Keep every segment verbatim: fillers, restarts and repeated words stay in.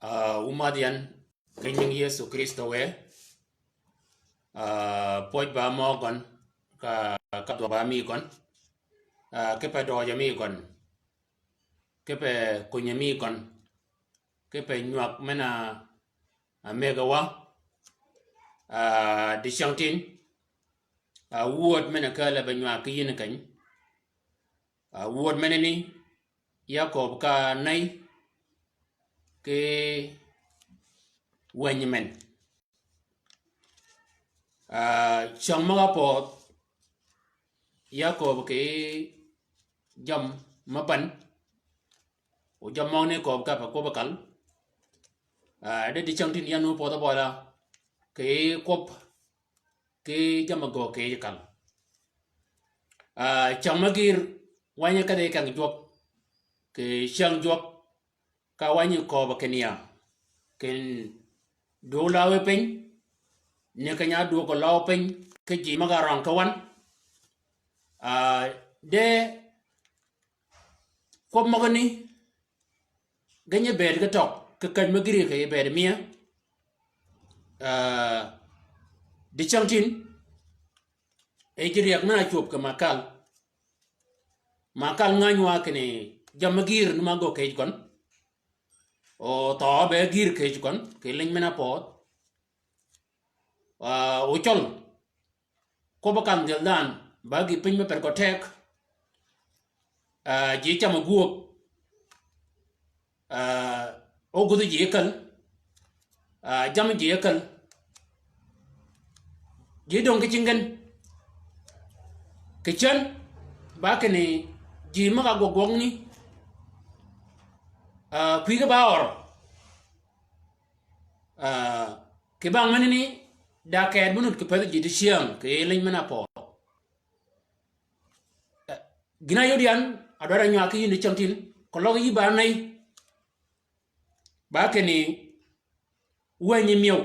Ah, wu madh yan, ki nying Yesu Kristo we. Ah, pwøj ba mø gøn, ka, ka dhwøg ba mi gøn. Ah, kipe døøj mi gøn. Kipe kunyi mi gøn. Kipe nywag men-a, ah, megewa. Ah, dicängtïn. Ah, wud men-a kääl-a be nywag ki yïn keny. Ah, wud menani, ya kööb ka ney, ki wänyi men. Ah, cäng møg-a pödh, ya kööb ki jammì me pan, o jammì møgani kööb ka pe kwøbb-a kal. Ah, de dicängtïn yan wu pödh-a bøla, ki kwøb, ki jammì gø ki kal. Ah, cäng me gïr, wänyi kedhi keng jwøk, ki cäng jwøk, ka wänyi kööb kinni ya. Kin dwøg lawi piny, ni keny-a dwøg lawi piny, ki ji møg-a røng ki wan. Ah, de kwøb møgani, ge nyi bëëd ki tøg, ki käj me gïr kì bëëd mia. Ah, dicängtïn, e ji ryäg men-a cwöb kì Makal. Makal ngäny wa kinni jammì gïr ni ma gø kì gøn. O thøø be gïr kì gøn, kì liny men-a pödh. Ah, o cøl. Kwøbb-a kandh gël dhanhø, ba gï piny me per gø teg. Ah, ji camø gwöög. Ah, o gudhi ji käl. Ah, jammì ji käl. Ji döng ki cingi gen. Kì cän, ba kinni ji møg-a gwøg gwøgni. Ah, kwïgi ba ør. Ah, kì bang menani, da ked me nud kì pädhi ji dicyäng, kì liny men-a pödh. Ah, gïn-a yod yan, a dwaddi nywag ki yïn dicängtïn, keløg yï ba ney. Ba kinni, wänyi myëw.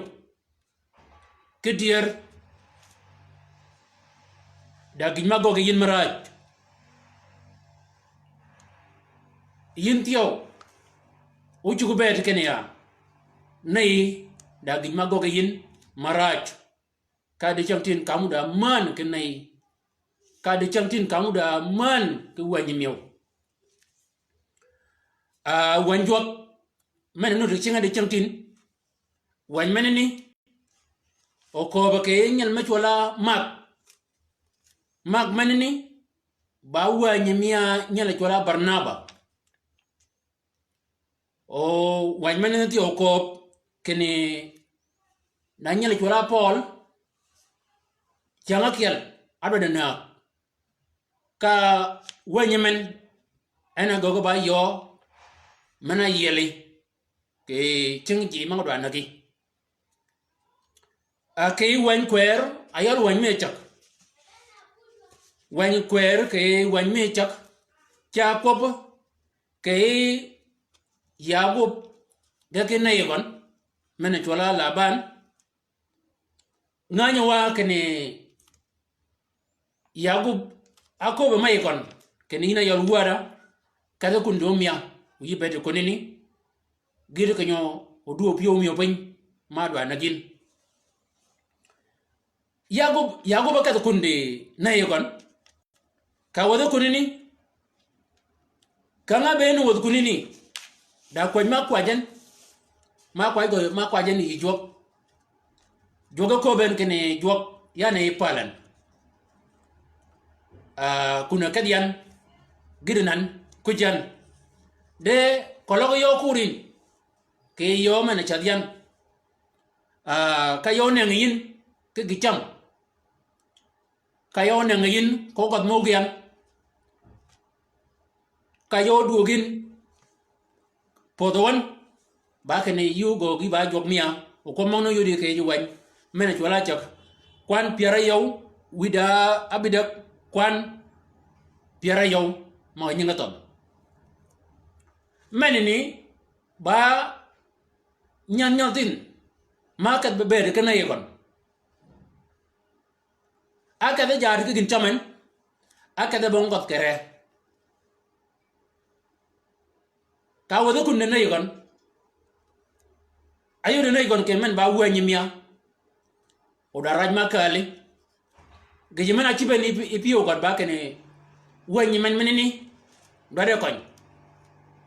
Ki dyër, da gïj ma göggi yïn märaj. Yïn thyew, o cuggi bëëd kinni ya. Ney, da gïj ma göggi yïn märaj. Ka dicängtïn ka muddi män ki ney. Ka dicängtïn ka muddi män ki wänyi myëw. Ah, wäny jwøk, men-a nuti cingi dicängtïn. Wäny menani, okööbø kì nyel me cwøl-a Mak. Mak menani, ba wänyi mi-a nyel cwøl-a Barnaba. O wäny menani thyew okööb, kinni na nyel cwøl-a Pøøl, cyäng ákyel, ádwaddi näg. Ka wänyi men, en a göggi ba yöö, men-a yieli, kì cingi ji møg-a dwa näggi. A kì wäny kwër, a yøl wäny mi cäg. Wäny kwër kì wäny mi cäg, ca kwøbbi, kì Yagub, ge ki ney gøn, men-a cwøl-a Laban, ngänyi wa kinni Yagub, áköbbi me yi gøn, kinni yïn a yøl wäda, kedhi kundi ómia, o yï bëëd kunani, gïti keny-a odwöög pyëw ómia piny, ma dwa näg yïn. Yagub, Yagub ákedhi kundi ney gøn, ka wädhi kunani, ka nga bëën wädhi kunani, da kwäj ma kwajji en, ma kwajji gø, ma kwajji en yï jwøk. Jwøk áköbbi en kinni jwøk, yan yi pälän. Ah, kun-a kedhi yan, gïti nan, kwïj yan. De, keløg yöö kur yïn, kì yöö men-a cädhi yan. Ah, ka yöö nengi yïn, ki gï cam. Ka yø nengi yïn, ko gødh møg yan. Ka yø dwöög yïn, pödhi wøn, ba kinni yï ógöögi ba jwøk mia, o kwøb møgani óyodi kì yij wäny, men-a cwøl-a ácäg. Kwan pyär áryew, wïdá ábïdäg, kwan pyär áryew, møg-a nyingi thønh. Menani, ba nyal nyal thïn, ma ákedh be bëëd kinni yï gøn. Ákedhi jaad ki gïn cam en, ákedhi bong gødh kì ree. Ka wädhi kunde ney gøn, Áyodø nëy gøn kì men ba wänyi mia. O dwaraj ma kääli. Gïjø men-a cïb en i, i pyëw gøn ba kinni wänyi men menani. Dwaddi køny.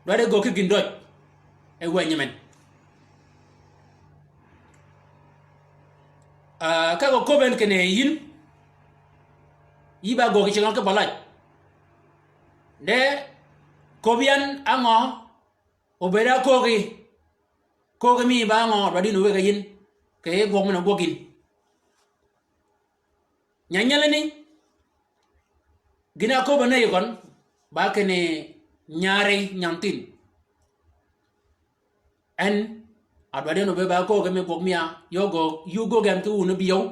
Dwaddi göggi gïn døj. E wänyi men. Ah, ka gø köbben kinni yïn. Yï ba göggi cingø ki bølaj. De köbbi yan á ngø. Obëëd á köögi. Köögi mi ba ngø dwaddi ni wëgg-a yïn. Kì gwøg men-a gwøg yïn. Nyanyalani. Gïn-a köbbi nëy gøn. Ba kinni nyari nyanthin. En, a dwaddi ni obëëd ba köögi mi gwøg mia, yø gø, yï göggi yan ki wun bïyøw.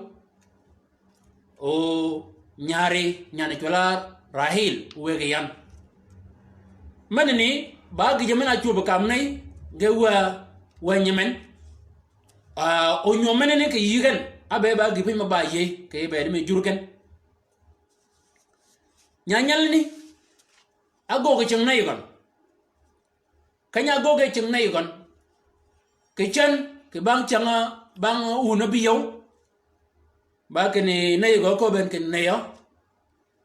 O nyari nyan cwøl-a Rahil, wëgg-a yan. Menani, ba gïjø men-a cwöb kam nëy, ge wä, wänyi men. Ah, o nyom menani kì yï gen, ábëëd ba gï piny me ba yïëy, kì bëëd mi jur gen. Nyanyalani, á göggi cing nëy gøn. Keny-a ágöggi cing nëy gøn. Kì cän, kì bang cäng-a, bang wun bïyøw. Ba kinni nëy gø köbben kinni nëy-a.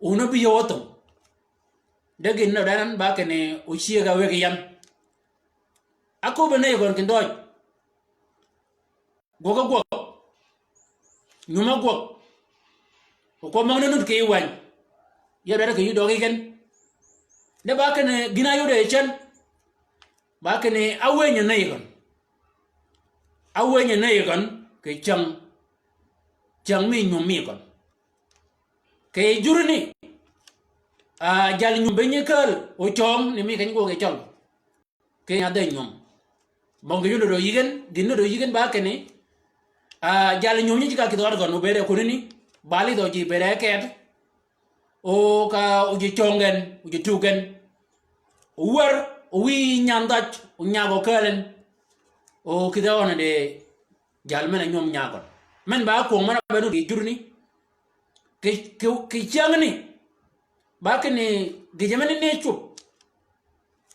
Wun bïyøw óthøng. De gïn nø dänan ba kinni ocyëg-a wëgg-a yan. Áköbbi nëy gøn kinni døj. Gwøg-a gwøg. Nyum-a gwøg. O kwøb møgani nud kì yij wäny. Yeb dwaddi kì yij døggi gen. De ba kinni gïn-a áyode yi cän. Ba kinni áwënyi nëy gøn. Áwënyi nëy gøn kì cäng. Cäng mi nyum mi gøn. Kì jurani. Ah, jal nyum be nyi kääl. O cøng ni mi keny gwøg yi cøl. Keny-a áde nyum. Bong gïn nudd yï gen, gïn nudd yï gen ba kinni. Ah, jal nyum nyi ji ka kïdhi ød gøn, obëëd e kunani, ba lidh o ji bëëd e ked. O ka o ji cøng gen, o ji tug gen. O wär, o wiy nyandhaj, o nyag o kääl en. O kïdhi øn di jal men-a nyum nyag gøn. Men ba kwöng men-a be nudd kì jurani. Kì, kì, kì cängani. Ba kinni gïjø menani cwöb.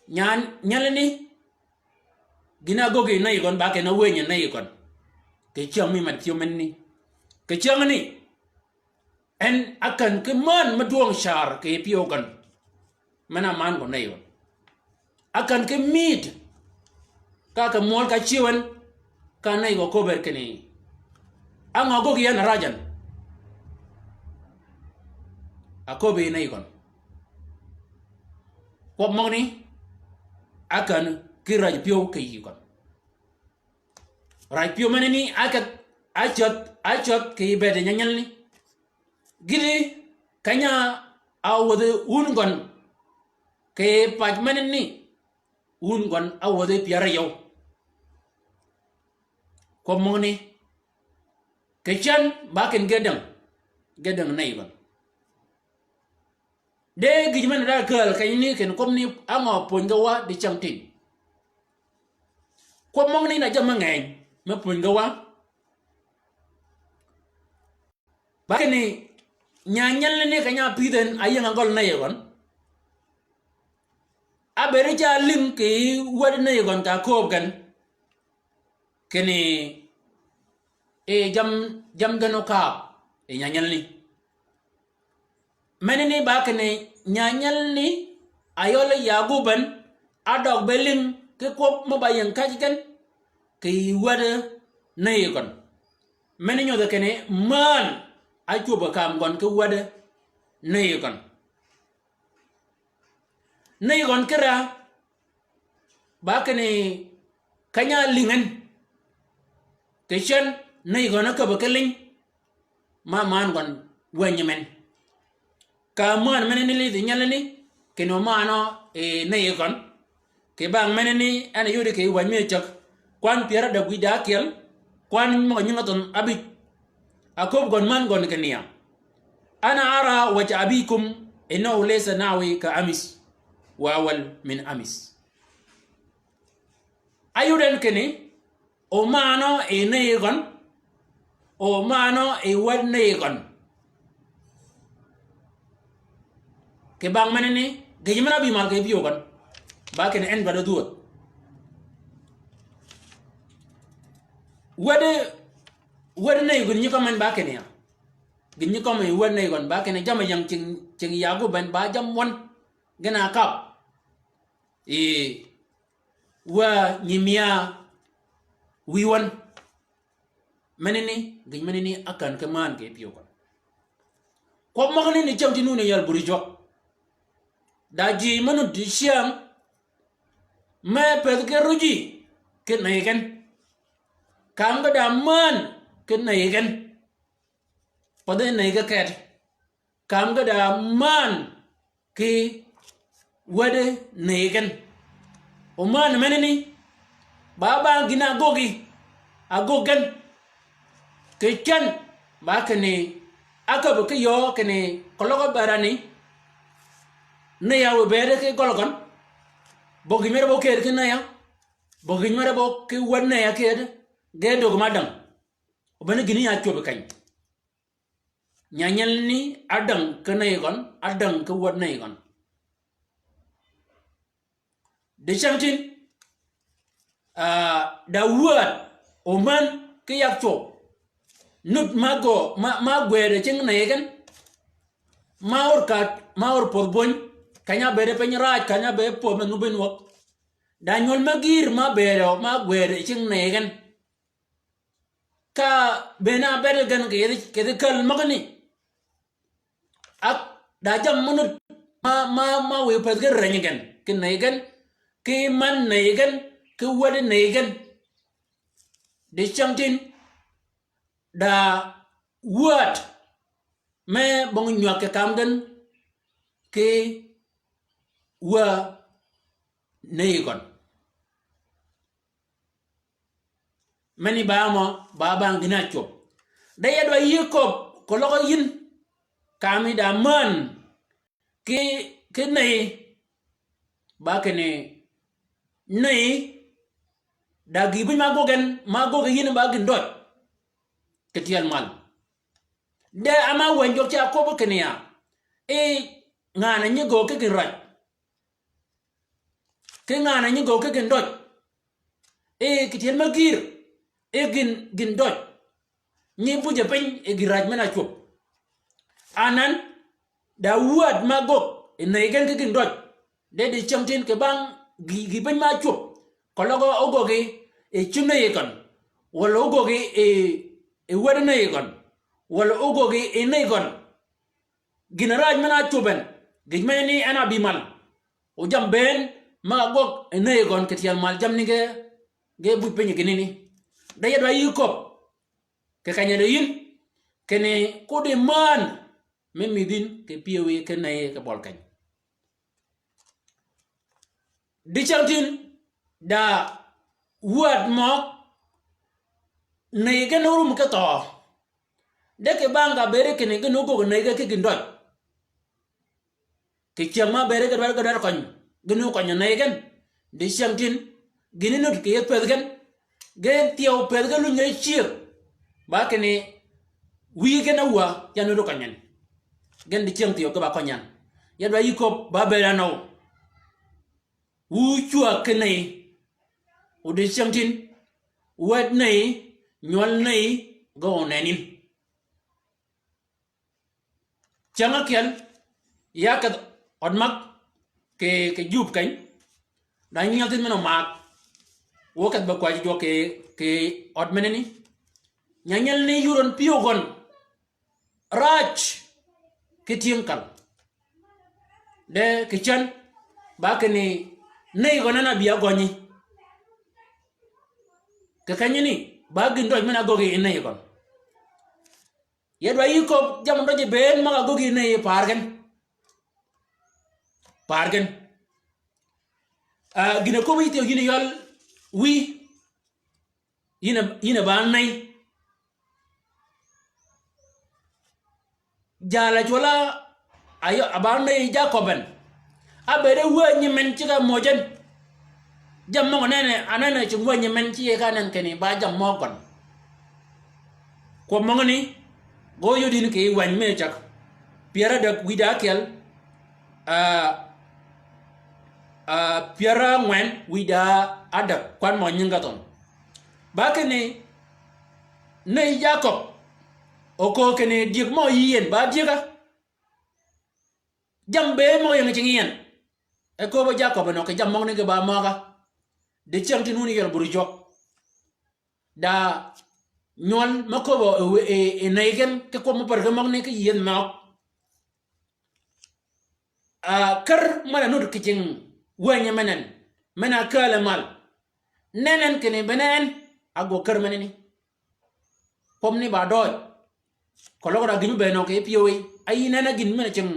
Nyan, nyalani. Gïn-a ágöggi nëy gøn, ba kinni áwënyi nëy gøn. Kì cäng mi med pyëw menani. Kì cängani. En ákän ki män me dwøng car kì pyëw gøn. Men-a man gø nëy gøn. Ákän ki mïïd. Ka kì mwøl ka cyëw en. Ka nëy gø köbber kinni. Á ngø ágöggi yan a rajan. Aköbbi nëy gøn. Kwøb møgani. Ákän ki raj pyëw kì yï gøn. Raj pyëw menani áketh, ácöth, ácöth kì bëëd nyanyalani. Gïti keny-a áwädhi wun gøn. Kì pac menani wun gøn áwädhi pyär áryew. Kwøb møgani. Kì cän ba kinni ge däng. Ge däng nëy gøn. De gïj men-a da kääl kenyani kinni kwøb ni á ngø pwönyi ge wa dicängtïn. Kwøb møgani na jammì ngeny me pwönyi ge wa. Ba kinni nyanyalani keny-a ápïdh en áyïëng-a gøl nëy gøn. Ábëëd ca lïng kì wäd nëy gøn ka kööb gen. Kinni, e, jam, jam gen okaab, e, nyanyalani. Menani ba kinni nyanyalani, ayøl Yagub en, ádøg be lïng ki kwøb mø ba ying käj gen, kì wäd nëy gøn. Meni nyodhi kinni, mään, ácwöb kam gøn ki wäd nëy gøn. Nëy gøn kira, ba kinni keny-a álïng en. Kì cen, nëy gøn ákäbb ki liny. Ma maan gøn wänyi men. Ka mään menani lidhi nyalani, kinni omaanø, e, nëy gøn. Kì bang menani, en yodi kì wänyi mi cäg. Kwan pyär ádäg wïj da ákyel, kwan møg-a nyingi thønh ábïj. Aköbbi gøn mään gøn kinni ya. Ana ara wajha abikum innahu laysa nahwi ka amis, wa awal min amis. Ayod en kinni, omaanø e nëy gøn, omaanø e wäd nëy gøn. Kì bang menani, gïj men-a ábï mal kì pyëw gøn. Ba kinni en bad odhwödh. wädi, wädi nëy gøn nyi kømmen ba kinni ya. Gøn nyi kømmen wädi nëy gøn ba kinni jamm-a ying cing, cing yagø ben ba jamm wøn. Gïn-a kab. Ì, wa nyi mia wïwøn. Menani, gïn menani ákän ki mään kì pyëw gøn. Kwøb møgani ni cäng ti nuni yal buri jwøk. Da ji mø nud di cyäng, me pëth ki ruji, ki nëy gen. Kam ge da mään, ki nëy gen. Pädhi nëy ge ket. Kam ge da mään ki wädi nëy gen. O mään menani, ba bang gïn-a ágöggi, ágöggi gen. Kì cän, ba kinni, ákäbbi ki yöö kinni, keløg ábërani, nëy-a wiy bëëd ki gøl gøn. Bø gïn mere bø ked ki nëy-a. Bø gïn mere bø ki wäd nëy-a ked, ge döggi ma däng. O bene gïn-a ya cwöbbi keny. Nyanyel ni ádäng ki nëy gøn, ádäng ki wäd nëy gøn. Di cyängtïn, ah, da wäd, o män ki yag cwøw. Nud ma gø, ma, ma gwëëd cing nëy gen. Ma ör ka, ma ör pödh böny. Keny-a bëëd piny raj, keny-a bëëd pödh me nubin wäg. Da nywøl me gïr ma bëëd, ma gwëëd cing nëy gen. Ka bënn-a bëëd gen kì yethi, kì yethi käl møgani. Ak da jammì mø nud ma, ma, ma wiy pëth gen reny gen, kì nëy gen, kì män nëy gen, kì wädi nëy gen. Di cyängtïn, da wäd, me bong nywäg kì kam gen, kì wäd nëy gøn. Meni ba mø, ba bang gïn-a ácwöb. De ya dwa yï köbb, keløg yïn, kami da män, ki, ki nëy, ba kinni nëy, da gïï bïny ma ágöggi gen, ma ágöggi yïn ba gïn døj. Kì tyel mal. De ama wänyi jwøk ca köbbi kinni ya. E, ngan-a nyi gø ki gïn raj. Ki ngan-a nyi gø ki gïn døj. E, kì tyel me gïr. E gïn, gïn døj. Nyi bujø piny, e gïn raj men-a ácwöb. Anan, da wäd ma ágöggi, e nëy gen ki gïn døj. De di cyängtïn kì bang gï, gïï piny ma ácwöb. Keløg ógöggi, e cim nëy gøn. Walà ógöggi, e, e wäd nëy gøn. Walà ógöggi, e nëy gøn. Gïn-a raj men-a ácwöb en, gïj menani en a bï mal. O jammì bënn, ma ka gwøg, e nëy gøn kì tyel mal jammì ni ge, ge buj piny kinni ni. De ya dwa yï köbb. Kì keny-a de yïn, kinni kodi män, me mïdhi yïn, kì pyëwí, kì nëy, kì bøl keny. Di cyängtïn, da wäd møg, nëy gen órum ki thøø. De kì bang ka bëëd kinni gïn ógöggi nëy gen ki gïn døj. Kì cyäng ma bëëd ge dwaddi, ge dwaddi køny, gïn ókønyø nëy gen. Di cyängtïn, gïn nud kì yethi pëthi gen. Gen thyew pëthi gen luny ge cyëg. Ba kinni, wïy gen áwäg, ya nud køny en. Gen di cyäng thyew ge ba køny yan. Ya dwa yï köbb ba bëëd anøw. Wu cwäg ki nëy. O di cyängtïn, wäd nëy, nywøl nëy, ge onenni. Cyäng ákyel, ya kedh ød mag, kì, kì jub keny, da nyi nyalthin men-a omak, wø kedh be kwäjji jwøk kì, kì ød menani. Nyanyel ni yurøn pyëw gøn, raj, kì tyëng kal. De kì cän, ba kinni, nëy gøn en a bï agønyi. Kì kenyani, ba gïn døj men-a ágöggi nëy gøn. Ya dwa yï köbb jammì døji bënn ma ka ágöggi nëy par gen. Par gen. Ah, gïn-a köbbi yï thyew yïn yøl wïy. Yïn a, yïn a ba nëy. Jal-a cwøl-a, a yø, a ba nëy Jakob en. Ábëëd e wänyi men ceg-a møj en. Jammì møg-a nenni, a nenni cing wänyi men ci yeg ka nenni kinni ba jammì møg gøn. Kwøb møgani, gø yodin kì wänyi me cäg. Pyär ádäg wïdá ákyel, ah, ah, pyär ángwen wïdá ádäg, kwan møg-a nyingi ka thøn. Ba kinni, Nëy Jakøb, oköög kinni dyëg mø yï yien ba dyëga. Jammì bëëd mø ying cingi yien. E köbb-a Jakøb enø kì jammì møgani ge ba møga. Dicyäng tin wun yøl bur jwøk. Da nywøl mø köbb-a e, e, e nëy gen, ki kwøb mø pär gen møgani ki yiedh møg. A, kär møn-a nud kì cing wänyi men en, men-a kääl-a mal. Nen en kinni bene en, a gwøg kär menani. Kwøbani ba døøj. Keløg da gïn mø bëëd nø kì pyëwí. A yï nen-a gïn men-a cing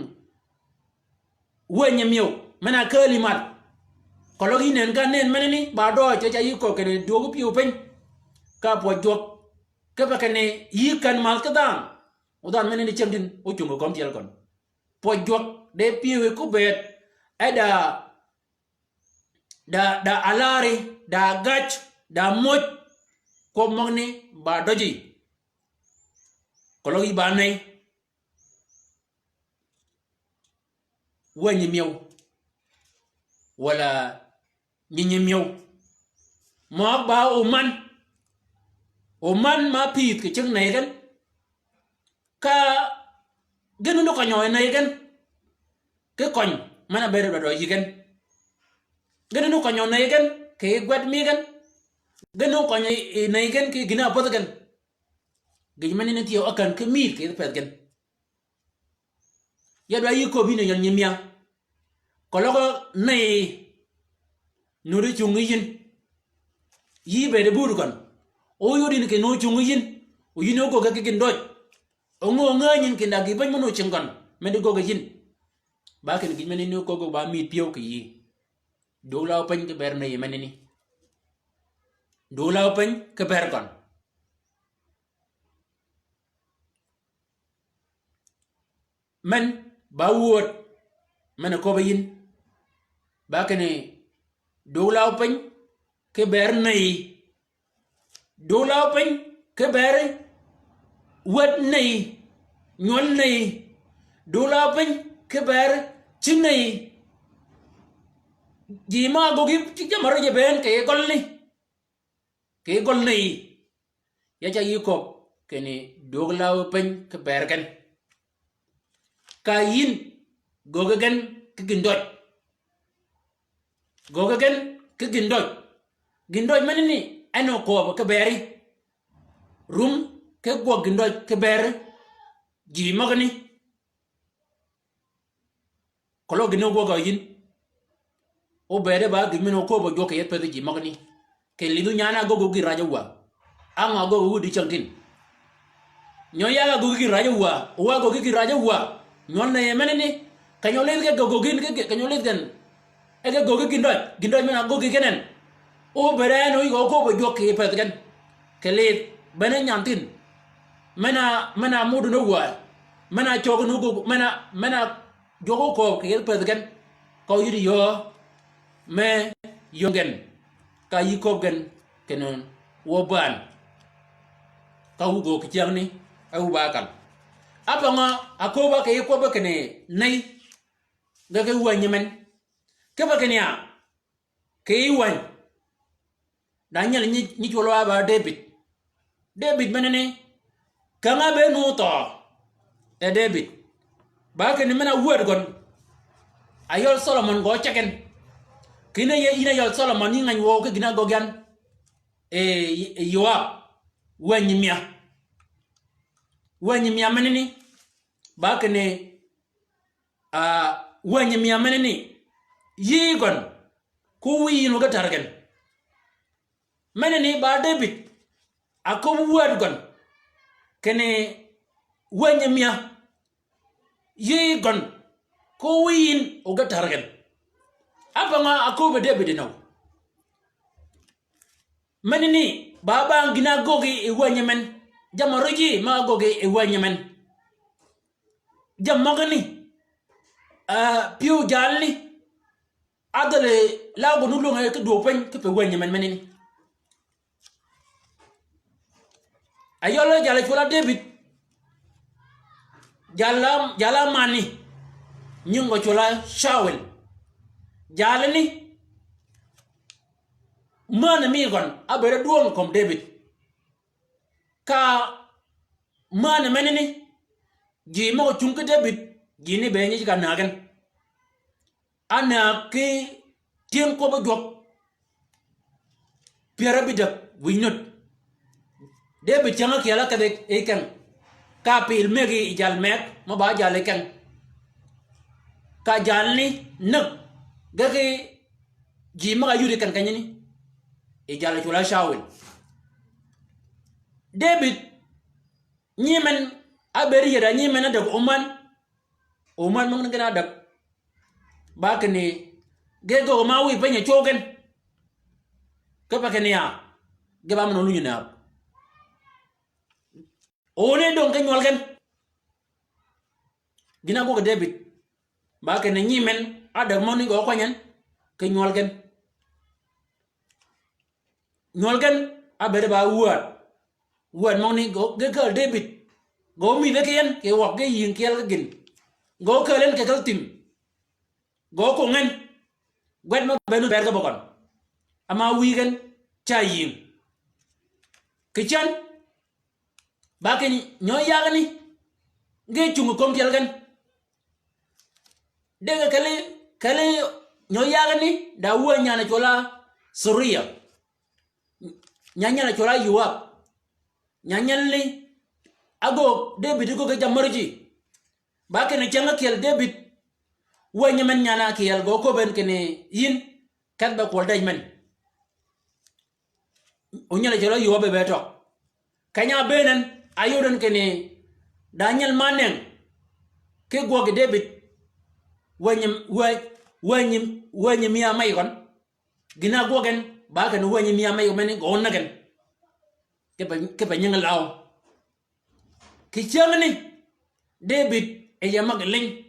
wänyi myëw, men-a kääl-a mal. Keløg yï nen ka nen menani, ba døøj, ca yï köög kinni dwöög pyëw piny. Ka pwøj jwøk. Kipe kinni yï kän mal ki dhanhø. O dhanhø menani cyängtïn, o cungi kömi tyel køn. Pwøj jwøk, de pyëwí ko bëëd, e da, da, da alari, da gaj, da møj, kwøb møgani ba døji. Keløg yï ba nëy. Wänyi myëw. Walà nyinyi myëw. Møg ba oman. Oman ma pyïdh kì cing nëy gen. Ka gïn ni kønyø yi nëy gen. Ki køny, men-a bëëd dwadø yï gen. Gïn ni kønyø nëy gen, kì gwed mi gen. Gïn ni kønyø yi nëy gen, kì gïn-a ápädhi gen. Gïj menani thyew ákän ki mïïd kì yij pädh gen. Ya dwaddi yï köbbi ni yøn nyi mya. Keløg nëy nuti cungi yïn. Yï bëëd bur gøn. O yod yïn kì nuti cungi yïn. O yïn ógöggi ki gïndøj. O ngö ngänyi yïn kinda gï bäny mø nuti cing gøn. Medi göggi yïn. Ba kinni gïj menani óköög ba mïïd pyëw kì yï. Dwöög law piny ki bër nëy menani. Dwöög law piny ki bër gøn. Men, ba wööd, men-a köbbi yïn. Ba kinni, dwöög law piny, ki bër nëy. Dwöög law piny, ki bër wäd nëy, nywøl nëy. Dwöög law piny, ki bër cï nëy. Ji ma ágöggi, cï jamm-a ri ji bënn kì gølni. Kì gøl nëy. Ya ca yï köbbi kinni dwöög law piny ki bër gen. Ka yïn göggi gen ki gïndøj. Göggi gen ki gïndøj. Gïndøj menani en okööb ki beri. Rum ki gwøg gïndøj ki beri. Ji møgani. Keløg gïn-a ógwøg yïn. Óbëëde ba gïn men-a ókööb jwøk kì yethi pädhi ji møgani. Kì lidhu nyan-a ágöggi gï raj áwäg. Á ngø ágöggi wudi cyängtïn. Nyø ya ágöggi gï raj áwäg. Wa ágöggi gï raj áwäg. Nywøl nëy menani. Keny-a ólidh ge göggi gïn, keny-a ólidh gen. E ge göggi gïndøj. Gïndøj men-a ágöggi gen en. Óbëëde en oyïg ókööb jwøk kì pädhi gen. Kì lidh. Bene nyan thïn. Men-a, men-a mudun áwäg. Men-a cöggun ógöggi. Men-a, men-a Jwøk ókööb kì yethi pädhi gen, ka óyïddi yöö me yöng gen, ka yï köbbi gen kinni wø bään, ka wu göög kì cyängni, e wu ba kal. Ápangø aköbba kì yij kwøbbi kinni nëy, ge ki wänyi men. Kipe kinni ya, kì yij wäny. Da nyel nyi, nyi cwøl wa ba Debïd. Debïd menani, käng-a be nu thøø. E Debïd. Ba kinni men-a wäd gøn. Ayøl Solomon gø ceg gen. Kinni yï, yïn ayøl Solomon yï ngäny wøw ki gïn-a ágöggi yan. E, e Yoab. Wänyi mya. Wänyi mya menani. Ba kinni, a, wänyi mya menani. Yï gøn. Ko wiy yïn oge tär gen. Menani ba Debïd, aköbbi wäd gøn, kinni wänyi mya, yï gøn, ko wiy yïn oge tär gen. Ápangø aköbbi Debïd inøw. Menani, ba bang gïn-a ágöggi yi wänyi men, jamm-a ri ji ma ágöggi yi wänyi men. Jamm-a møgani, a, pyëw jalni, Adhali law gøn olwøng-a ki dwøw piny kipe wänyi men menani. Ayøl jal-a cwøll-a Debïd. Jal-a, jal-a mani. Nying gø cwøll-a Cawil. Jalani. Männi mi gøn. Ábëëd dwøng kömi Debïd. Ka männi menani, ji møg-a cungi ki Debïd, ji ni be nyi ji ka näg gen. Ánäg ki tyëng kwøbbi jwøk pyär ábïdäg wïj nud. Debïd cäng ákyel ákedhi yi keng. Ka pil mëggi yi jal meg, mø ba jal yi keng. Ka jalni näg, ge ki ji møg-a yudi keng kenyani. Yi jal cwøl-a Cawul. Debïd, nyi men, ábëëd yï da nyi men ádäg omän. Omän møgani gen ádäg. Ba kinni, ge göggi ma wiy penyi cwøw gen. Kipe kinni ya, ge ba men ólunyi näg. Oni döng ki nywøl gen. Gïn ágwøg Debïd. Ba kinni nyi men, ádäg møgani gø kwany en, ki nywøl gen. Nywøl gen, ábëëd ba wäd. Wäd møgani gø, ge kääl Debïd. Gø mïdhe ki en, kì wøg ge yïng kyel ki gïn. Gø kääl en kì kel thim. Gø kwøng en. Gwed mø ben ber ge bøgøn. Ama wïy gen, ca yïng. Kì cän, ba kinni nyø yagani, ge cungi kömi tyel gen. Dege kelli, kelli nyø yagani, da wänyi nyan-a cwøl-a Ceruia. Nyan nyan-a cwøl-a Yowab. Nyan nyan ni, ágögg Debïd ágöggi jammärø ji. Ba kinni cäng ákyel Debïd, wänyi men nyan-a kyel gø köbben kinni yïn, kedh be kwøl dej men. O nyel-a cwøl-a Yowab be tø. Keny-a ábëën en, áyod en kinni, da nyel ma ánéng, ki gwøggi Debïd, wänyi, wä-, wänyi, wänyi mia mey gøn. Gïn-a ágwøg en, ba kinni wänyi mia mey gø meni gø näg en. Kipe, kipe nyingi law. Kì cängani, Debïd e yie møg-a liny,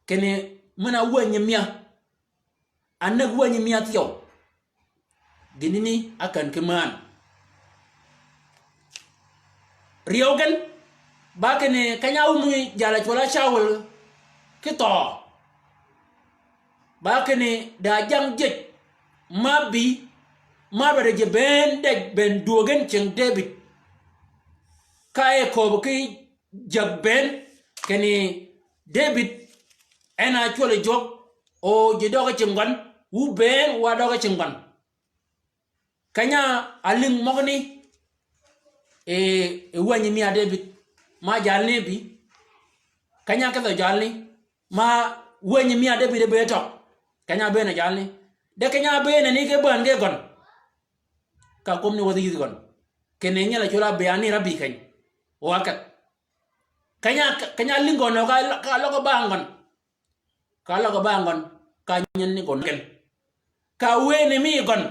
kinni men-a wänyi mia. Anäg wänyi mia thyew. Gïnani ákän ki mään. Ryew gen, ba kinni keny-a áwumi jal-a cwøl-a Cawul ki thøø. Ba kinni da jang jiej, ma bï, ma bede ji bënn dej bënn dwöög en cing Debïd. Ka e kööb ki jäg bënn, kinni Debïd en a cwøl yi jwøk, o ji døge cing gøn, wu bënn wa døge cing gøn. Keny-a álïng møgani, e, e wänyi mia Debïd, ma jalni bï. Keny-a ákedhø jalni, ma wänyi mia Debïd e bëëd tø. Keny-a ábëën jalni. De keny-a ábëën ni ge bään ge gøn. Ka kwøb ni wäthi yïdhi gøn. Kinni nyel-a cwøl-a Abianir ábï keny. O ákedh. Keny-a, keny-a álïng gøn o ka, ka løg bang gøn. Ka løg bang gøn, ka nyelni gøn gen. Ka wëëni mi gøn,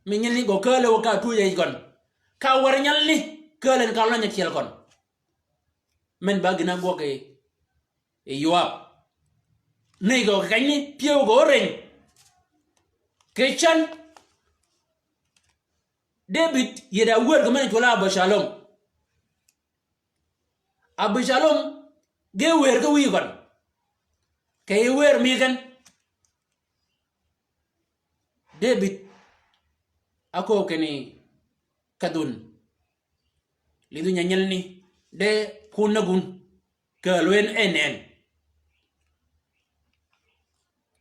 mi nyelni gø kääl e wø ka twöj yi gøn. Ka wär nyelni, kääl en ka løny ákyel gøn. Men ba gïn-a ágwøg yi, yi Yowab. Ni gø kenyni, pyëw gø óreny. Kì cän, Debïd yie da wër gø men cwøl-a Absalom. Absalom ge wër ki wïy gøn. Kì yij wër mi gen. Debïd ákööb kinni kedhun. Lidhu nyanyelni de kun näg wun. Kääl wen en en.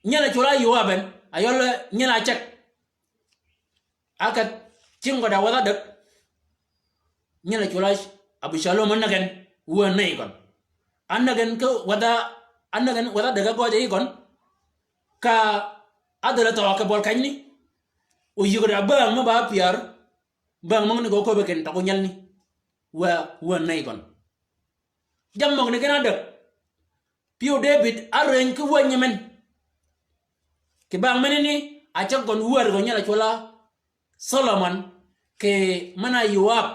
Nyel-a cwøl-a Yowab en, ayøl nyel-a ceg. Ákedh cing gø da wädha däg. Nyel-a cwøl-a Absalom ánäg en, wun ney gøn. Ánäg en ki wädha, ánäg en wädha däg ágøjji gøn. Ka ádhäl-a thøø kì bøl kenyni. O yïg da bäng mø ba pyär. Bäng møgani gø köbbi kinni tøg nyelni. Wa, wun ney gøn. Jammì møgani gen ádäg. Pyëw Debïd árëny ki wänyi men. Kì bang menani, a ceg gøn wär gø nyel-a cwøl-a Solomon, kì men-a Yowab.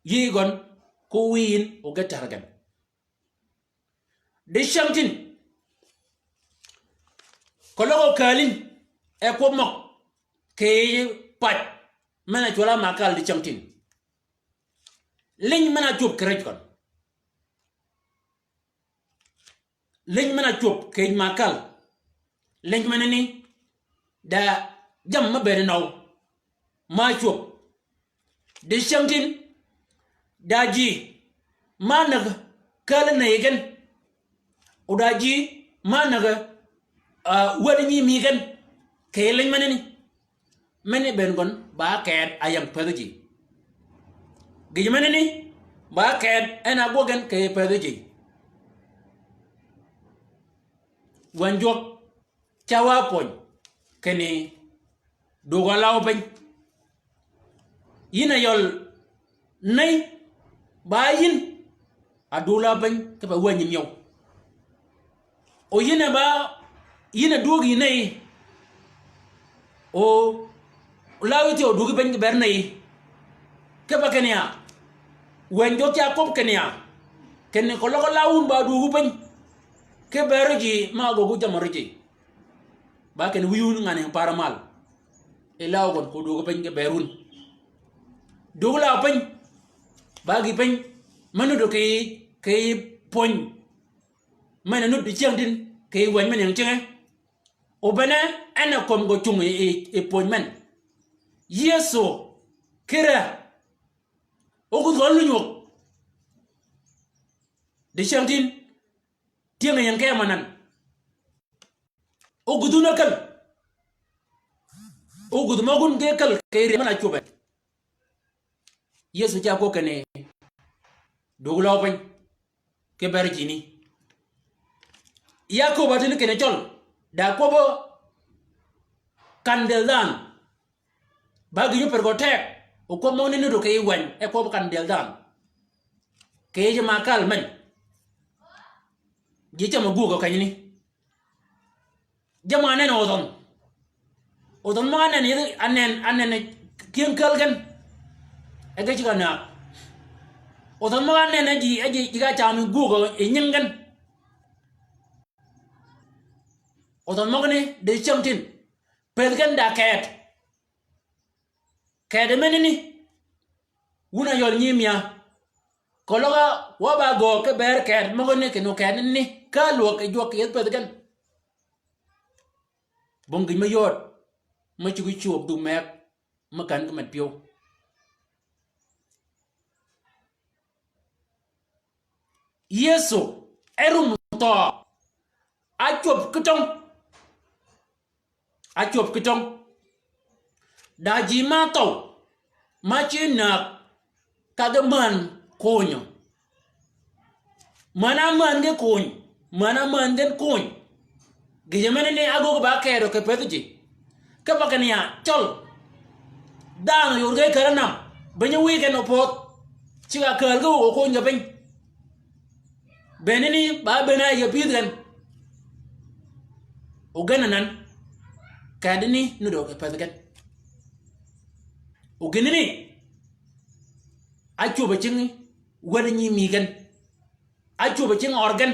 Yï gøn, ko wïyin, o ge tär gen. Di cyängtïn. Keløg okääl yïn, e kwøb møg, kì yij pac, men-a cwøl-a Makal di cyängtïn. Liny men-a cwöb kì rej gøn. Liny men-a cwöb kì yij Makal. Liny menani, da jammì me bëëd nøw. Ma cwöb. Dicyängtïn, da ji ma näg kääl nëy gen. O da ji ma näg, ah, wäd nyi mi gen. Kì leny menani. Meni bënn gøn ba keth a ying pëthi ji. Gïj menani ba keth en a gwøg gen kì pëthi ji. Wäny jwøk ca wa pwöny kinni dugø law piny. Yïn a yøl nëy ba yïn a dug law piny kipe wänyi nyøw. O yïn a ba, yïn a dwöög yï nëy. O lawi thyew dwöögi piny ki ber nëy. Kipe kinni ya, wäny jwøk ca kwøb kinni ya, kinni keløg law wun ba dwöögu piny ki ber ji ma ágöggu jammì ri ji. Ba kinni wïy wun ngan ying para mal. E law gøn ko dwöögi piny ki ber wun. Dwöög law piny. Ba gï piny me nudd kì, kì pwöny men-a nudd dicyängtïn kì wäny men ying cinge. O bene en a kömi gø cungi yi, yi, yi pwöny men. Yëso kire ógudh gø lunywög. Dicyängtïn, tyëng-a ying ke manan. Ógudh wun ákäl. Ógudh møg wun ge käl kì riäm men-a cwöbe. Yëso ca kwøb kinni dug law piny ki ber jini. Ya köbb-a tïn kinni cøl, da kwøbbø kan dël dhanhø. Ba gïj ópër gø teg, o kwøb møgani nudd kì wäny, e kwøb kan dël dhanhø. Kì yij ma kal men. Ji cam a gwöög gø kenyani. Jamm-a ánën odhønh. Odhønh møg-a ánën yij, ánën, ánën kyëng kääl gen. E ge cigg-a näg. Odhønh møg-a ánën e ji, e ji, ji ga cam yi gwöög yi nying gen. Odhønh møgani dicyängtïn. Pëthi gen da keth. Keth menani. Wun a yøl nyi mia. Keløg wa ba göög ki ber keth møgani kinni keth ni. Ka lwøg yi jwøk kì yethi pëthi gen. Bong gïj me yod. Me cuggi cwöb dhug meg. Me kän ki med pyëw. Yëso, e rum thøø. Ácwöb ki töng. Ácwöb ki töng. Da ji ma thøw. Ma ci näg. Ka ge män konyø. Män-a män gen kony, män-a män gen kony. Gïjø menani ágöggi ba keth kì pëthi ji. Kipe kinni ya, cøl. Dhanhø yod ge kääl nam, beny-a wïy gen opödh. Cigg-a kääl ge o kony ge piny. Benani ba ben-a yie pyëdh gen. O gen anan. Keth ni nudd kì pëthi gen. O gïnani. Ácwöb cingi wäd nyi mi gen. Ácwöb cingi ør gen.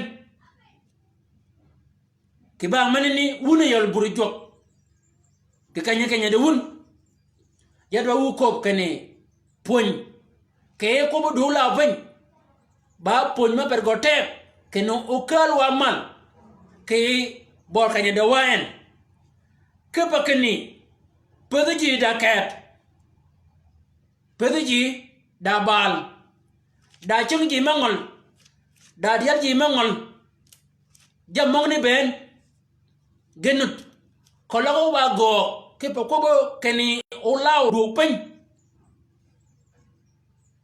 Kì bang menani wun a yøl buri jwøk. Kì keny-a keny-a di wun. Ya dwa wu köbb kinni pwöny. Kì kwøbbi dug law piny. Ba pwöny me per gø teg. Kinni okääl wa mal. Kì bør keny-a di wa en. Kipe kinni. Pëthi ji da keth. Pëthi ji, da bal, da cing ji me ngøl, da dyel ji me ngøl. Jammì møgani bënn, gen nudd, keløg wa göög, kipe kwøbbi kinni olaw dwøg piny.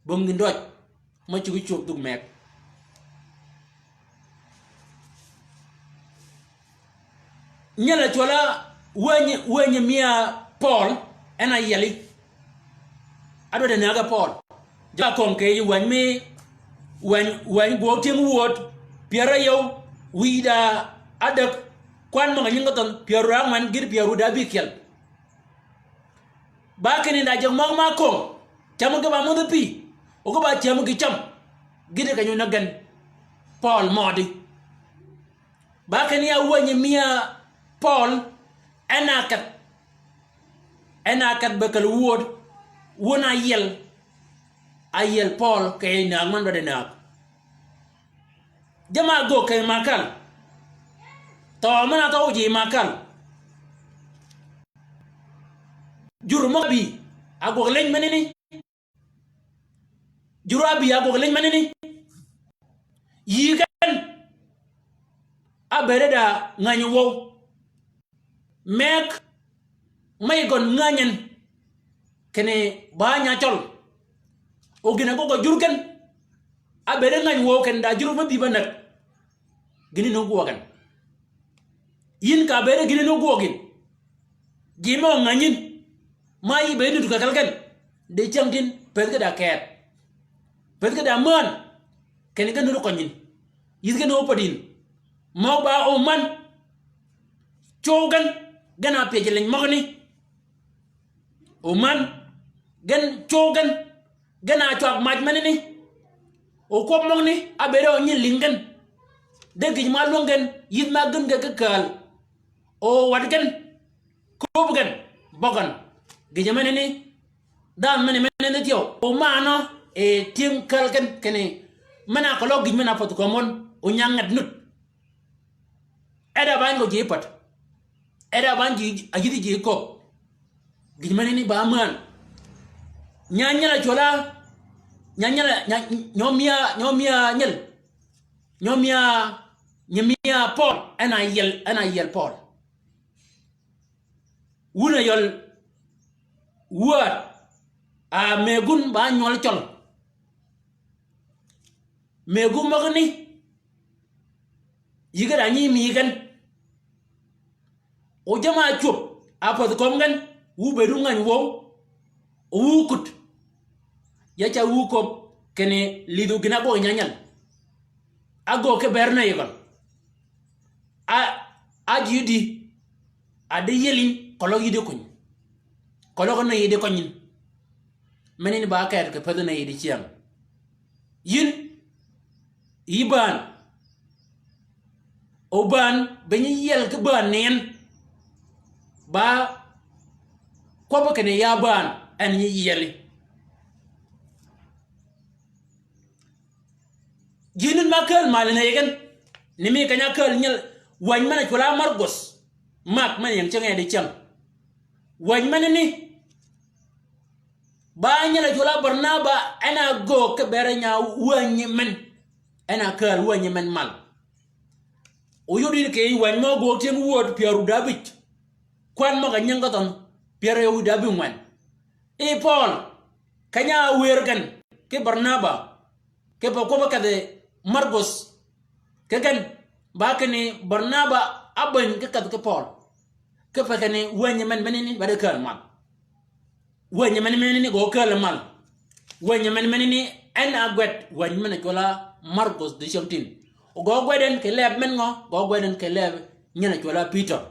Bong gïn døj, me cuggi cwöb dhug meg. Nyel a cwøl-a wänyi, wänyi mi a Pøøl, en a yieli. Ádwaddi näg-a Pøøl. Jø-a köng kì yij wänyi mi, wänyi, wänyi gwøøg tyëng wööd, pyär áyøw, wïj da ádäg, kwan møg-a nyingi thønh, pyär ángwen, gïti pyär da bïkyel. Ba kinni da jøg møg ma köng, cam ge ba mødhi pï, o ge ba cam ge cam, gïti keny-a onäg gen, Pøøl mødi. Ba kinni ya wänyi mi a Pøøl, en a kedh, en a kedh be käl wööd, wun a yiel, a yiel Pøøl kì yij näg men dwaddi näg. Jamm-a ágöög kì yij ma kal. Thøø men-a thøw ji ma kal. Jur møg-a bï, a gwøg leny menani. Jur-a bï a gwøg leny menani. Yï gen. Ábëëde da ngäny wøw. Meg me gøn ngäny en. Kinni ba nya cøl. O gïn-a gwøg jur gen. Ábëëde ngäny wøw kinni da jur me bï ba näg. Gïn-a ógwøg gen. Yïn ka bëëde gïn-a ógwøg yïn. Ji møg-a ngäny yïn. Ma yï bëëd nud kì kelli gen. Di cyängtïn, pëthi ki da keth. Pëthi ki da mään. Kinni gen nud køny yïn. Yïth gen ópäd yïn. Møg ba oman. Cwøw gen. Gen a pyëj leny møgani. Oman. Gen cwøw gen. Gen a cwag mac menani. O kwøb møgani, ábëëde o nyilïng gen. De gïj ma lwäng gen, yïth ma gïn ge ki kääl. O wat gen, kööb gen, bøgøn. Gïjø menani, dhanhø meni menani thyew. O manø, e tyëng kääl gen, kinni, men-a keløg gïj men-a pädh kömi wøn, o nya nged nud. Eda bany gø ji pädh. Eda bany ji, a yïdhi ji kööb. Gïj menani ba mään. Nya nyel a cwøl-a, nya nyel a, nya, nyø mia, nyø mia nyel. Nyø mia, nyi mia Pøøl, en a yiel, en a yiel Pøøl. Wun a yøl wäd, a mëggun ba nywøl cøl. Mëggu møgani, yï ge da nyi mi gen. O jamm-a ácwöb, a pädhi kömi gen, wu bëëdu ngäny wøw, o wu kut. Ya ca wu kööb kinni lidhu gïn-a ágwøg nyanyal. Ágöög ki bëër nëyyi gøn. A, a ji di, a di yiel yïn, keløg yïddi kuny. Keløg nëyyi di køny yïn. Menani ba keth kì pädhi nëyyi di cyäng. Yïn, yï bään. O bään, be nyi yiel ki bään ni en. Ba kwøbbi kinni ya bään, en nyi yieli. Ji nud ma kääl mal nëyyi gen. Ni mi keny-a kääl nyel, wäny men-a cwøl-a Margøs. Mak men-a ying cyäng e di cyäng. Wäny menani. Ba nyel a cwøl-a Barnaba, en a göög ki bëre nya wänyi men. En a kääl wänyi men mal. O yod yïn kì yij wäny mø göög tyëng wööd pyär wïdabïj. Kwan møg-a nyingi gø dhønh, pyär wïdabïngwen. I Pøøl, keny-a wër gen, ki Barnaba, kipe kwøbbi kedhi Margøs, ki gen, ba kinni Barnaba ábäny ki kedhi ki Pøøl. Kipe kinni wänyi men menani ba di kääl mal. Wänyi men menani gø kääl mal. Wänyi men menani en a gwed, wänyi men-a cwøl-a Margøs di cyängtïn. O gø gwed en kì leb men ngø, gø gwed en kì leb nyel-a cwøl-a Pïtør.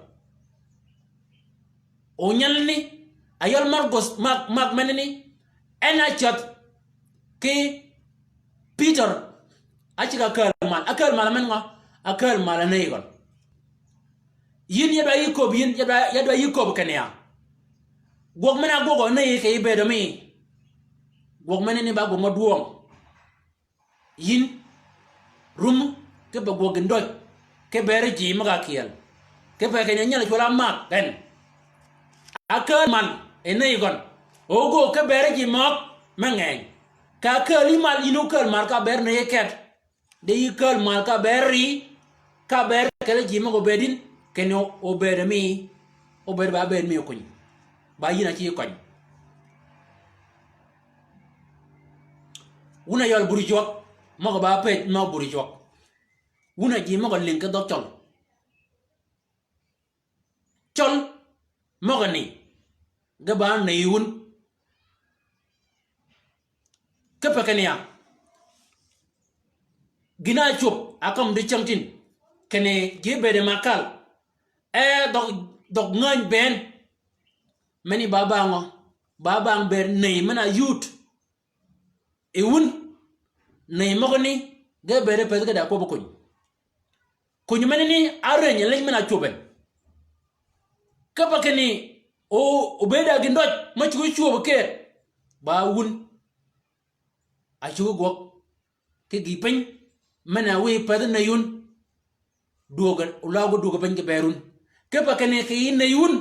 O nyelani, a yøl Margøs, Mak, Mak menani, en a cädh ki Pïtør, a ceg-a kääl mal, a kääl mal men ngø, a kääl mal a nëyyi gøn. Yïn ya dwa yï köbbi, yïn ya dwa, ya dwa yï köbbi kinni ya. Gwøg men-a ágwøg nøyyi kì yij bëëdø mi. Gwøg menani ba gwøg mø-dwøng. Yïn, rum, kipe gwøg gïndøj, ki bëre ji møg-a kyeel. Kipe kinni nyel-a cwøl-a Mak gen. A kääl mal, e nëyyi gøn. O göög ki bëre ji møg, me ngeny. Ka kääl yï mal, yïn ókääl mal ka bëre nëyyi keth. Di yï kääl mal ka bëre ri, ka bëre kelli ji møg-a óbëëd yïn, kinni óbëëd mi, óbëëd ba bëëd mi kuny. Ba yïn a cï yï køny. Wun a yøl buri cwøk, møg-a ba pëj mø buri cwøk. Wun a ji møg-a lïng ki dhøg cøl. Cøl, møg-a ni, ge ba nëyyi wun. Kipe kinni ya. Gïn-a ácwöb, a kømmi di cyängtïn. Kinni ji bëëde ma kal. E dhøg, dhøg ngäny bënn. Meni ba bang ngø. Ba bang bëëd nëyyi men-a yud. E wun, nëyyi møgani, ge bëëde pëthi ge da kwøbbi kuny. Kuny menani árëny leny men-a ácwöb en. Kipe kinni, o, obëëd a gïndøj, me cuggi cwöb kër. Ba wun. A cuggi gwøg. Ki gïï piny, men-a wiy pëthi nëyyi wun. Dwöög, oløøg dwöög piny kì bëëd wun. Kipe kinni kì yij nëyyi wun.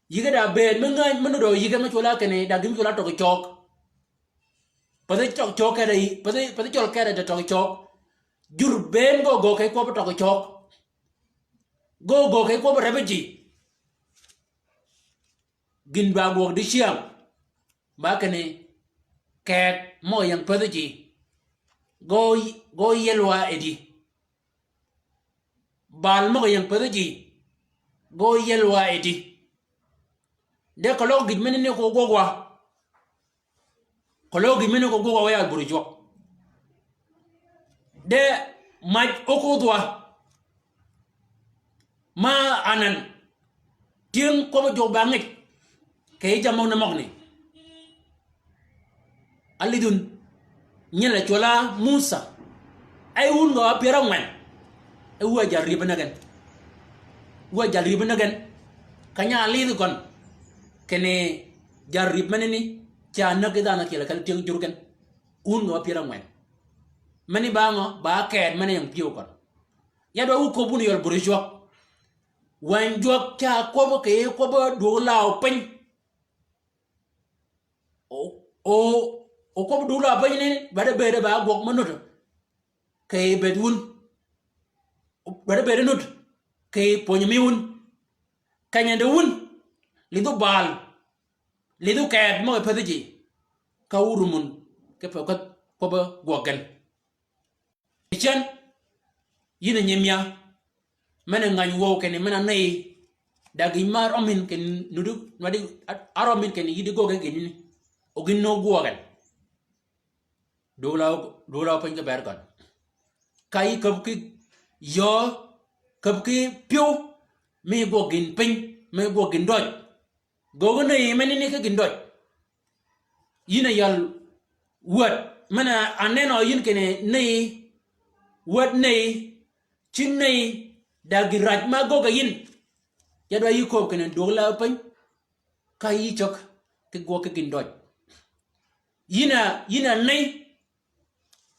Yïge da bëëd, me ngäny, me nuddø yïge me cwøl-a kinni, da gïn cwøl-a tøg cøøg. Pädhi tøg cøg kede, pädhi, pädhi cøl kede de tøg cøg. Jur bënn gø gø kì kwøbbi tøg cøg. Gø gø kì kwøbbi rebbi ji. Gïn ba gwøg dicyäng. Ba kinni, keth møg-a ying pädhi ji. Gø, gø yiel wa e di. Bal møg-a ying pädhi ji. Gø yiel wa e di. De keløg gïj menani ko gwøg wa. Keløg gïj menani ko gwøg wa, wa ya buri jwøk. De mac ókudh wa. Ma anan. Tyëng kwøbbi jwøk ba ngij. Kì yij jammì møgani møgani. Álidh wun. Nyel a cwøl á Musa. Ey wun ngø a pyär ángwen. Ey wu a jal rïbbi ne gen. Wu a jal rïbbi ne gen. Keny-a álidh gøn. Kinni jal rïbbi menani. Ca näg ki dhanhø ákyel kal tyëng jur gen. Wun ngø a pyär ángwen. Meni ba ngø, ba keth meni ying pyëw gøn. Ya dwaddi wu köbbi wun yøl buri jwøk. Wänyi jwøk ca kwøbbi kì kwøbbi dwög law piny. O, o, o kwøbbi dwög law piny ni, ba de bëëde ba gwøg me nuddi. Kì bëëd wun. Ba de bëëde nuddi. Kì pwönyi mi wun. Keny-a di wun. Lidhu bal. Lidhu keth møg-a pädhi ji. Ka wu rum wun. Kipe ka kwøbbi gwøg gen. Cen, yïn a nyiimïa, men-a ngäny wøw kinni men-a neyi, da gïn ma rømmi kinni nuddi, nwaddi, a, a rømmi kinni yïddi göggi gïnani. O gïn nöög gwøg gen. Dwög law, dwög law piny ki ber gøn. Ka yï käb ki yöö, käb ki pyëw, mi gwøg gïn piny, mi gwøg gïn døj. Göggi neyi menani ki gïn døj. Yïn a yal wäd, men-a nenø yïn kinni neyi, wäd neyi, cing neyi, da gïn raj ma göggi yïn. Ya dwaddi yï köbbi kinni dwög law piny, ka yï ceg, ki gwøg ki gïn døj. Yïn a, yïn a ney,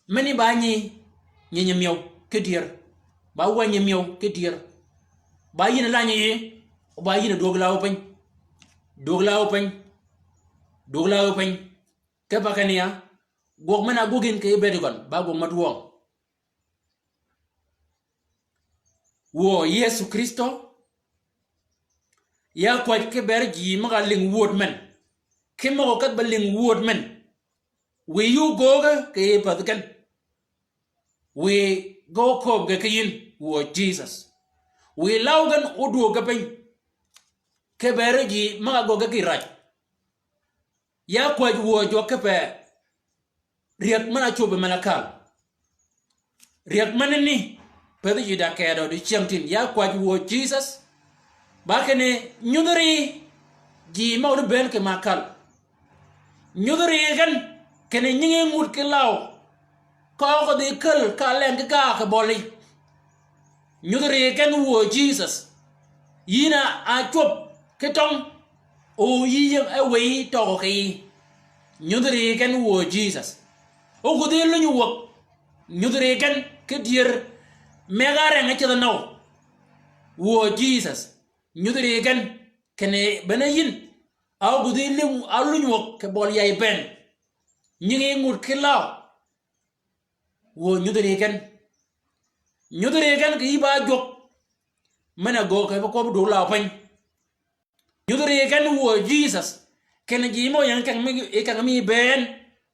meni ba nyi, nyi nyiimïøw, ki dyër. Ba wänyi nyiimïøw, ki dyër. Ba yïn a lanyi yï, ba yïn a dwög law piny. Dwög law piny. Dwög law piny. Kipe kinni ya, gwøg men-a ágwøg yïn kì bëëd gøn, ba gwøg ma dwøng. Wuö Yëso Krïstø, ya kwäj ki ber ji møg-a lïng wööd men. Ki møg-a ókedh ba lïng wööd men. Wiy ógööge kì pädhi gen. Wiy gø ókööb ge ki yïn, wuö Jisøs. Wiy law gen ódwöög ge piny. Ki ber ji møg-a göggi gïn raj. Ya kwäj wuö jwøk kipe ryäg men-a ácwöbbi men-a kal. Ryäg menani, pädhi ji da kedø dicyängtïn. Ya kwäj wuö Jisøs. Ba kinni nyudhi ri ji møg-a óbëën kì ma kal. Nyudhi ri gen, kinni nyingi ngut ki law. Ka ókedhi käl, ka leng ki gaa kì bøli. Nyudhi ri gen wuö Jisøs. Yïn a ácwöb ki tøng. O yï ying e wëy tøgø kì yï. Nyudhi ri gen wuö Jisøs. Ógudhi lunywäg. Nyudhi ri gen ki dyër. Mëgg-a reng-a ceth nøw. Wuö Jisøs. Nyudhi ri gen. Kinni bene yïn. A ógudhi lunywäg kì bøl yay bënn. Nyingi ngut ki law. Wuö nyudhi ri gen. Nyudhi ri gen kì yï ba jwøk. Men-a göög kì ba kwøbbi dwög law piny. Nyudhi ri gen wuö Jisøs. Kinni ji mø ying keng mi, i keng mi bënn.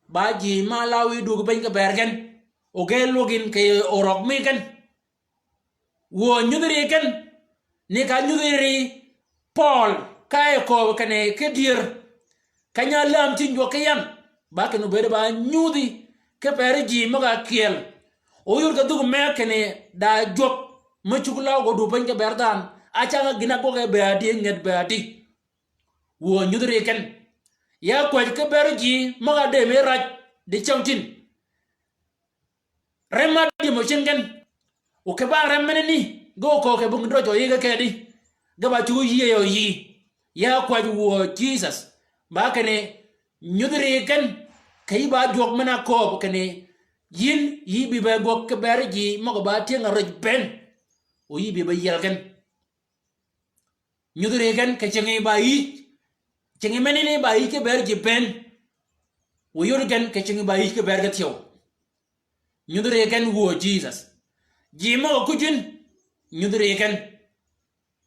Ba ji ma law yï dwög piny ki ber gen. O ge lwøg yïn kì orøg mi gen. Wuö nyudhi ri gen, ni ka nyudhi ri Pøøl, ka e kööb kinni ki dyër. Keny-a läm cing jwøk ki yan, ba kinni obëëd ba nyudhi, ki per ji møg-a kyeel. Oyud ka dhuk me kinni da jwøk, me cuggi law gø du piny ki ber dhanhø, a cang-a gïn-a ágwøg e bëëdi, nget bëëdi. Wuö nyudhi ri gen. Ya kwäj ki ber ji, møg-a dëmi raj, dicyängtïn. Rem ma dyëmø cing gen. O ke ba rem menani, ge oköög kì bong drøj oyï ge kedi. Ge ba cuggi yïëy oyï. Ya kwäj wuö Jisøs. Ba kinni, nyudhi ri gen, kì yï ba jwøk men-a kööb kinni, yïn, yï bï be gwøg ki ber ji, møg-a ba tyëng-a rej bënn. O yï bï be yiel gen. Nyudhi ri gen kì cingi ba yïj. Cingi menani ba yïj ki ber ji bënn. Wë yod gen kì cing ba yïj ki ber ki thyew. Nyudhi ri gen wuö Jisas. Ji møg-a kuj yïn, nyudhi ri gen.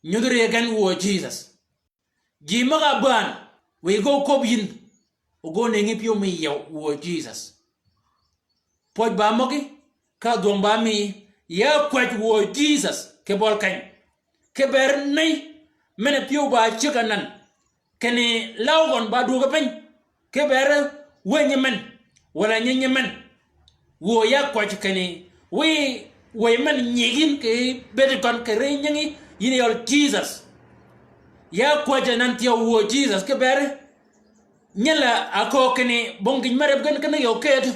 Nyudhi ri gen wuö Jisas. Ji møg-a bään, wë ge oköbbi yïn, o ge onëngi pyëw mi yew wuö Jisas. Pwøj ba møgí, ka dhwøng ba mi, ya kwäj wuö Jisas, kì bøl keny. Kì ber ney, men-a pyëw ba cyëg anan. Kinni law gøn ba dwöggi piny. Kì ber wëy nyi men, walà nyi nyi men. Wuö ya kwäj kinni, wëy, wëy men nyig yïn kì bëëd gøn kì ri nyingi, yïn yøl Jisas. Ya kwäj anan thyew wuö Jisas, kì ber. Nyel-a áköög kinni bong gïj me reb gen ki ney oked.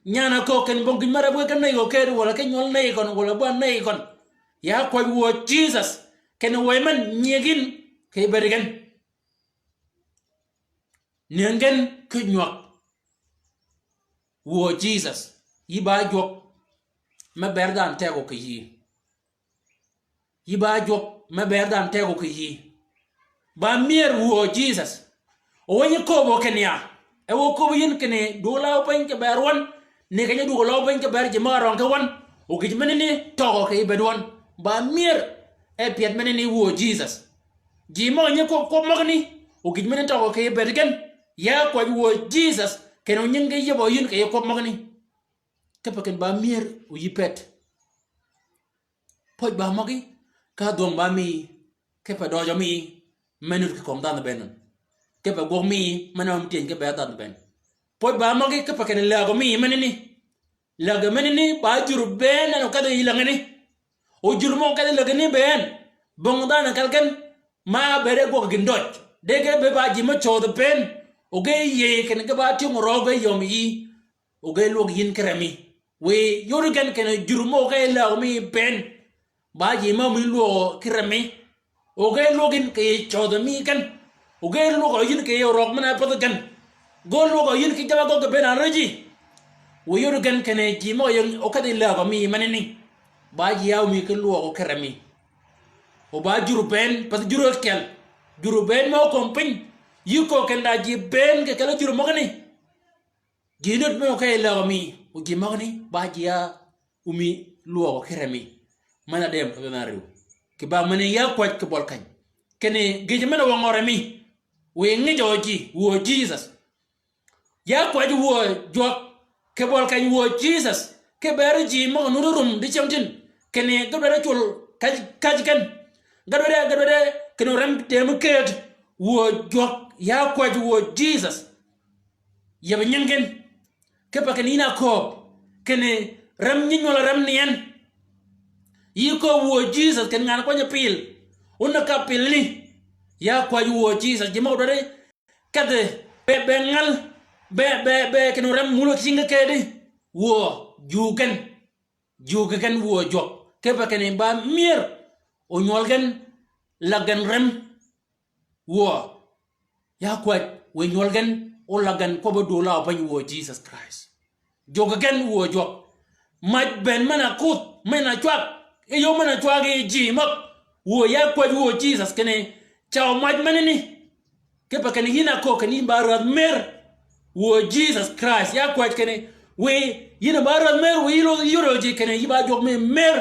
Nyan-a áköög kinni bong gïj me reb gen ki ney oked, walà ki nywøl ney gøn, walà ba ney gøn. Ya kwäj wuö Jisas, kinni wëy men nyig yïn, kì bëëd gen. Nëngi gen ki nywag. Wuö Jisas, yï ba jwøk, me ber dhanhø tegø kì yï. Yï ba jwøk, me ber dhanhø tegø kì yï. Ba myër wuö Jisas. O wë nyi köbbi kinni ya. E wë köbbi yïn kinni dwøg law piny kì ber wøn. Ni keny-a dwøg law piny kì ber ji møg-a røng ki wøn. O gïj menani tøgø kì bëëd wøn. Ba myër e pyeth menani wuö Jisas. Ji møg-a nyi kwøb kwøb møgani. O gïj menani tøgø kì bëëd gen. Ya kwäj wuö Jisas. Kinni o nyingi yïbø yïn kì kwøb møgani. Kipe kinni ba myër o yï pëd. Pwøj ba møgí, ka dhwøng ba mi, kipe døjø mi, me nud kì kömi dhanhø bënn. Kipe gwøg mi, men-a mi tyëny kì bëëd dhanhø bënn. Pwøj ba møgí, kipe kinni lägø mi, menani. Lägø menani, ba jur bënn, en okedhi yi längani. O jur mø okedhi lägani bënn, bong dhanhø kal gen, ma bëëde gwøg gïn døj. De ge be ba ji me cödhi pënn, o ge yïëy kinni ge ba tyëng røøg ge yöm yï. O ge lwøg yïn ki remi. Wë yod gen kinni jur mø ge läg mi pënn. Ba ji mø mi lwøg ki remi. O ge lwøg yïn kì cödhi mi gen. O ge lwøg yïn kì orøg men-a pädhi gen. Ge lwøg yïn kì jaba gøggi bënn a rëji. Wë yod gen kinni ji mø ying okedhi läg mi menani. Ba ji ya omi ki lwøg ki remi. O ba jur bënn, path jur okyel. Jur bënn mø kömi piny. Yï köög kinni da ji bënn kì kelli jur møgani. Ji nud mø ke läg mi, o ji møgani, ba ji ya omi lwøg ki remi. Men-a dem, ka ben ariw. Kì ba menani ya kwäj kì bøl keny. Kinni gïj men-a wøngø remi. Wë ngïjø ji, wuö Jisas. Ya kwäj wuö jwøk, kì bøl keny wuö Jisas. Kì ber ji møg-a nuti rum dicengtïn. Kinni ge dwaddi cul käj, käj gen. Ge dwaddi, ge dwaddi, kinni rem dëmi këëd. Wuö jwøk, ya kwäj wuö Jisas. Yeb nying gen. Kipe kinni yïn a kööb. Kinni rem nyi nywøl rem ni en. Yï kööb wuö Jisas kinni ngan kwany pil. Wun ka pil ni. Ya kwäj wuö Jisas. Ji møg-a dwaddi. Kedhi. Be, be ngal. Be, be, be kinni rem mulo cingi kedi. Wuö. Jug gen. Jug gen wuö jwøk. Kipe kinni ba myër. O nywøl gen. Läg gen rem. Wuö. Ya kwäj, wë nywøl gen, o läg gen kwøbb-a dwøl law piny wuö Jisas Krist. Jog gen wuö jwøk. Mac bënn men-a kudh, men-a cwag. E yöö men-a cwag yi ji møg. Wuö ya kwäj wuö Jisas kinni. Caw mac menani. Kipe kinni yïn a köög kinni yïn ba rädh mër. Wuö Jisas Krist, ya kwäj kinni. Wë yïn ba rädh mër, wë yï lo, yï lo ji kinni, yï ba jwøk mi mër.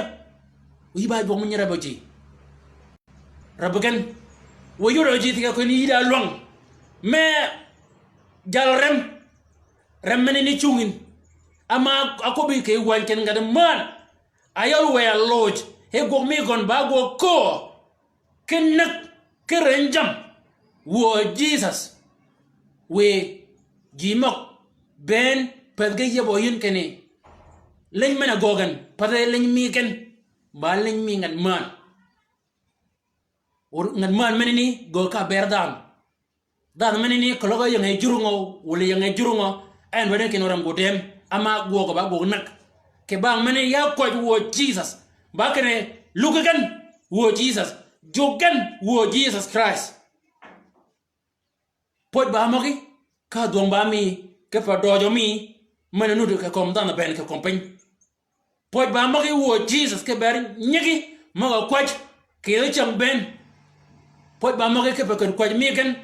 Wë yï ba jwøk mi nyi reb ji. Reb gen. Wë yod ji thikø kinni yï da lwäng. Me jal rem. Rem menani cungi yïn. Ama aköbbi kì wäny ken ngat män. Ayøl wë a loj. E gwøg mi gøn ba gwøg köö. Ki näg. Ki reny jammì. Wuö Jisas. Wë ji møg. Bënn. Pädh ge yiebø yïn kinni. Leny men-a göggi gen. Pädh leny mi gen. Ba leny mi ngat män. Or ngat män menani gø ka ber dhanhø. Dhanhø menani keløg ying e jur ngø, wøl ying e jur ngø, en dwaddi kinni orem gudem, ama gwøg ba gwøg näg. Kì bang menani ya kwäj wuö Jisas. Ba kinni luggi gen wuö Jisas. Jug gen wuö Jisas Krist. Pwøj ba møgí, ka dhwøng ba mi, kipe døjø mi, men-a nuti kì kömi dhanhø bënn kì kömi piny. Pwøj ba møgí wuö Jisas kì ber nyigi, møg-a kwäj, kì yij cäng bënn. Pwøj ba møgí kipe ken kwäj mi gen,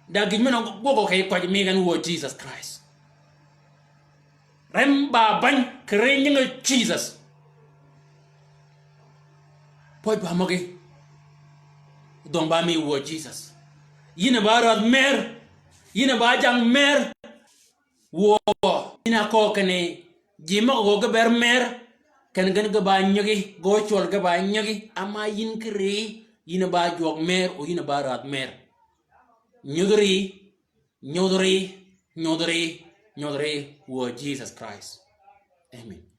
da gïj men-a gwøgø kì kwäj mi gen wuö Jisas Krist. Rem ba bany kì ri nyingi Jesus. Pwøj ba møgi. Dhøng ba mi wuö Jesus. Yïn a ba rädh mer. Yïn a ba jang mer. Wuö, yïn a köö kinni ji møg-a gø ge ber mer, ken gen ge ba nyigi, gø cwøl ge ba nyigi, ama yïn ki ri, yïn a ba jwøk mer, o yïn a ba rädh mer. Nyodh ri, nyodh ri, nyodh ri, nyodh ri, wuö Jesus Christ. Amen.